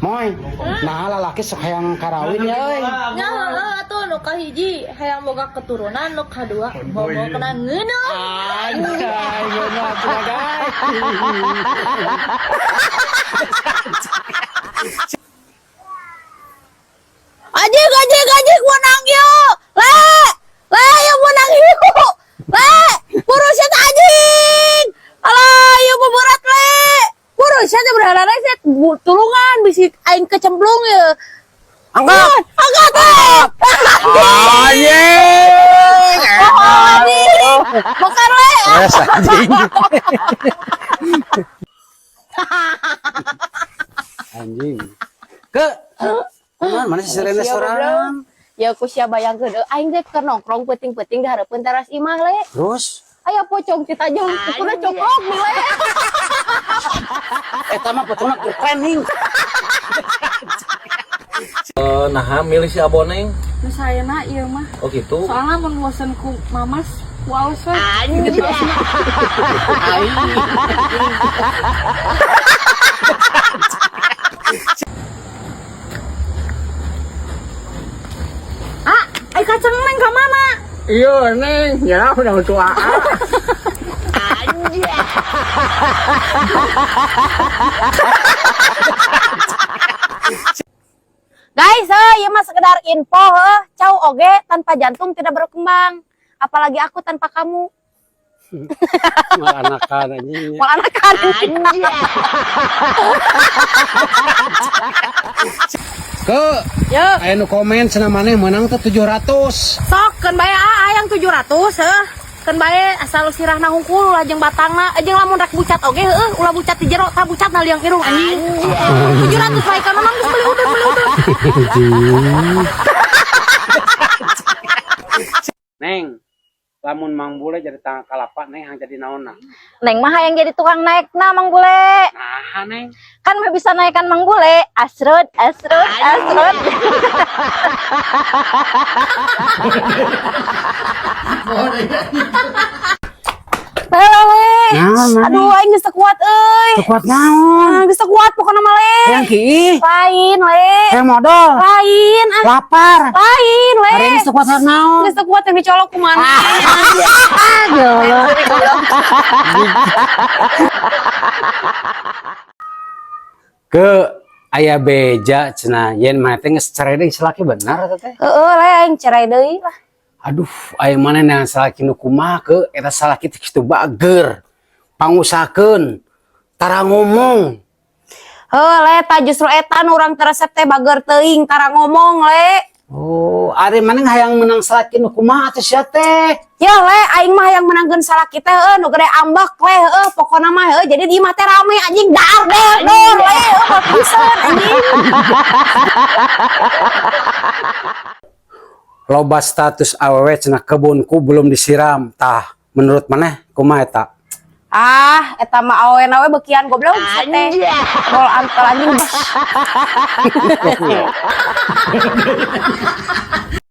Moy, nah lalaki sok hayang karawin ya euy. Nya heeh atuh, nu kahiji hayang boga keturunan, nu kadua bobo kena ngeuneuh. Anjay, ngeuneuh atuh, guys. Anjing, anjing, anjing, menang yuk. Le, le, yuk menang yuk. Le, buru sia teh, anjing. Alah, yuk beberat, le. Buru sia teh berharap sia tulungan bisi aing kecemplung ya. Angkat. Angkat, le. Anjing. Oh, anjing. Bukan, le. Yes, anjing. Anjing. Ke mana mana si Serena Sia, sorangan? Ya ku sia bayangkeun euy, aing teh keur nongkrong peuting-peuting di hareupeun teras imah, le. Terus? Aya pocong citajong, kukuna coplok, le. Eta mah pocongna keur training. Eh, nah, milih si Aboneng. Nu sayana ieu mah. Oh gitu. Soalnya mun bosen ku mamas, ku aus we. Gitu. Ah, ai kacang Neng ka mana? Iya, Neng, ya udah tua. Guys, eh, ieu mah sekedar info, heuh. Cau oge tanpa jantung tidak berkembang. Apalagi aku tanpa kamu. Mal anakan, anjing. Mau anakan. Ke Yo, aya nu komen cenah maneh meunang teh 700. Sok keun bae ah hayang 700 heuh. Keun bae asal sirahna hungkul ulah jeung batangna. Jeung lamun rek bucat oge heuh, ulah bucat di jero, tah bucat na liang irung, anjing. 700 bae kana mah geus beli udut, beli udut. Neng, lamun Mang Bule jadi tangga kalapa, Neng hayang jadi naonna? Neng mah hayang jadi tukang naekna, Mang Bule. Nah, Neng. Kan mah bisa naikkan Mang Bule. Asrut, asrut, asrut. Halo, le. Naon, naon? Aduh, aing geus teu kuat euy. Teu kuat naon? Ah, geus teu kuat pokona mah, le. Hayang kiih, Lain, le. hayang modal, Lain, ah. lapar. Lain, le. Hari ini teu kuat naon? Geus teu kuat yang dicolok ku mana? Ah, Ke aya beja cenah yen maneh teh geus cerai deui salaki, bener eta teh? Heeh, le, aing cerai deui lah. Aduh, aya maneh neangan salaki nu kumaha ke eta salaki teh kitu bager. Pangusakeun, tara ngomong. Heuh, le, tah justru eta nu urang teu resep teh, bager teuing, tara ngomong, le. Oh, ari maneh hayang menang salaki nu kumaha atuh sia teh? Ya, le, aing mah hayang menangkeun salaki teh heuh nu gede ambek, le, heuh, pokona mah heuh jadi di imah teh rame, anjing, dar der dor, le, heuh, pisan, anjing. Loba status awewe cenah kebunku belum disiram. Tah, menurut maneh kumaha eta? Ah, eta mah awena we bekian goblok sia teh. Bol antel, anjing.